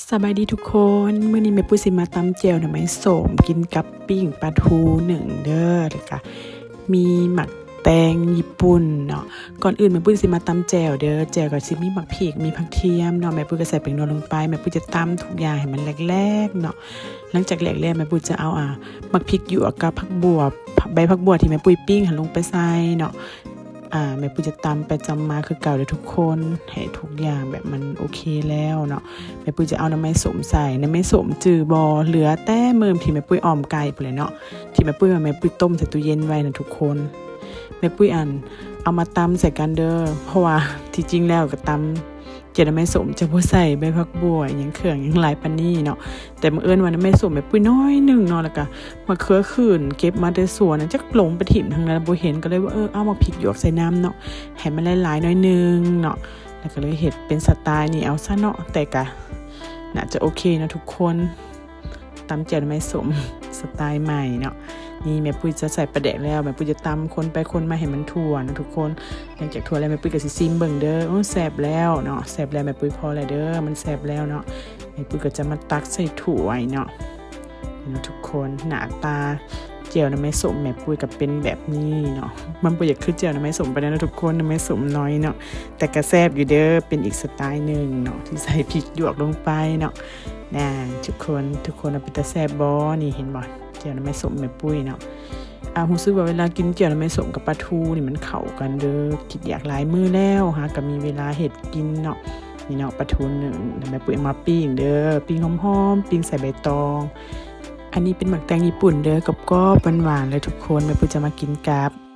ສະບາຍດີທຸກຄົນ, ມື້ນີ້ແມ່ປຸ້ຍຊິມາຕຳແຈ່ວໜໍ່ໄມ້ສົ້ມກິນກັບປີ້ງປາທູໜຶ້ງເດີ ແລ້ວກະມີໝາກແຕງຍີ່ປຸ່ນເນາະ. ກ່ອນອື່ນແມ່ປຸ້ຍຊິມາຕຳແຈ່ວເດີ, ແຈ່ວກໍຊິມີໝາກພິກ ມີຜັກທຽມເນາະ. ແມ່ປຸ້ຍກໍໃສ່ແປ້ງນົວລົງໄປ, ແມ່ປຸ້ຍຈະຕຳທຸກຢ່າງໃຫ້ມັນແຫຼກໆເນາະ. ຫຼັງຈາກແຫຼກແລ້ວ ແມ່ປຸ້ຍຈະເອົາ ອາ ໝາກພິກຫຍວກກັບຜັກບົ່ວ ໃບຜັກບົ່ວທີ່ແມ່ປຸ້ຍປີ້ງຫັ້ນລົງໄປໃສ່ເນາະ. ອາ ແມ່ປຸ້ຍຈະຕຳໄປຕຳມາຄືເກົ່າເດີທຸກຄົນ ໃຫ້ທຸກຢ່າງແບບມັນໂອເຄແລ້ວເນາະ. ແມ່ປຸ້ຍຈະເອົາໜໍ່ໄມ້ສົ້ມໃສ່. ໜໍ່ໄມ້ສົ້ມຈື່ບໍ່? ເຫຼືອແຕ່ເມີມທີ່ແມ່ປຸ້ຍອອມໄກ່ພຸ້ນແຫຼະເນາະ, ທີ່ແມ່ປຸ້ຍວ່າແມ່ປຸ້ຍຕົ້ມໃສ່ຕູ້ເຢັນໄວ້ນະທຸກຄົນ. ແມ່ປຸ້ຍ ອັນ ເອົາມາຕຳໃສ່ກັນເດີ ເພາະວ່າທີ່ຈິງແລ້ວກໍຕຳ ແຈ່ວໜໍ່ໄມ້ສົ້ມຈະບໍ່ໃສ່ໃບຜັກບົ່ວ ອີ່ຫຍັງ ເຄື່ອງຫຍັງຫຼາຍປານນີ້ເນາະ. ແຕ່ບັງເອີນວ່າໜໍ່ໄມ້ສົ້ມແມ່ປຸ້ຍໜ້ອຍໜຶ່ງເນາະ, ແລ້ວກະມະເຂືອຂື່ນເກັບມາແຕ່ສວນນະ ຈັກຫຼົງໄປຖິ້ມທາງໃດບໍ່ເຫັນ, ກໍເລີຍວ່າ ເອີ ເອົາໝາກພິກຫຍວກໃສ່ນຳເນາະ ໃຫ້ມັນຫຼາຍໆໜ້ອຍໜຶ່ງເນາະ. ແລ້ວກໍເລີຍເຮັດເປັນສະໄຕນີ້ເອົາຊະເນາະ, ແຕ່ກະໜ້າຈະໂອເຄເນາະທຸກຄົນ. ຕຳແຈ່ວໜໍ່ໄມ້ສົ້ມສະໄຕໃໝ່ເນາະ. ນີ້ແມ່ປຸ້ຍຈະໃສ່ປາແດກແລ້ວ ແມ່ປຸ້ຍຈະຕຳຄົນໄປຄົນມາໃຫ້ມັນທົ່ວເນາະທຸກຄົນ. ຫຼັງຈາກທົ່ວແລ້ວ ແມ່ປຸ້ຍກໍຊິຊີມເບິ່ງເດີ. ໂອ້ ແຊບແລ້ວເນາະ, ແຊບແລ້ວ ແມ່ປຸ້ຍພໍແລ້ວເດີ, ມັນແຊບແລ້ວເນາະ. ແມ່ປຸ້ຍກໍຈະມາຕັກໃສ່ຖ້ວຍເນາະ. ເນາະທຸກຄົນ ໜ້າຕາແຈ່ວໜໍ່ໄມ້ສົ້ມແມ່ປຸ້ຍກໍເປັນແບບນີ້ເນາະ. ມັນບໍ່ຢາກຄືແຈ່ວໜໍ່ໄມ້ສົ້ມປານໃດເນາະທຸກຄົນ, ໜໍ່ໄມ້ສົ້ມໜ້ອຍເນາະ, ແຕ່ກໍແຊບຢູ່ເດີ. ເປັນອີກສະໄຕໜຶ່ງເນາະ ທີ່ໃສ່ພິກຫຍວກລົງໄປເນາະ. ນາ ທຸກຄົນ ທຸກຄົນວ່າເປັນຕາແຊບບໍ່? ນີ້ເຫັນບໍ່ ແຈ່ວໜໍ່ໄມ້ສົ້ມແມ່ປຸ້ຍເນາະ. ອາ ຮູ້ສຶກວ່າເວລາກິນແຈ່ວໜໍ່ໄມ້ສົ້ມກັບປາທູນີ້ມັນເຂົ້າກັນເດີ. ຄິດຢາກຫຼາຍມື້ແລ້ວ ຫາກໍມີເວລາເຮັດກິນເນາະ. ນີ້ເນາະ ປາທູໜຶ້ງ ແມ່ປຸ້ຍເອົາມາປີ້ງເດີ, ປີ້ງຫອມໆ ປີ້ງໃສ່ໃບຕອງ. ອັນນີ້ເປັນໝາກແຕງຍີ່ປຸ່ນເດີ, ກອບໆ ຫວານໆ ເລີຍທຸກຄົນ. ແມ່ປຸ້ຍຈະມາກິນກັບ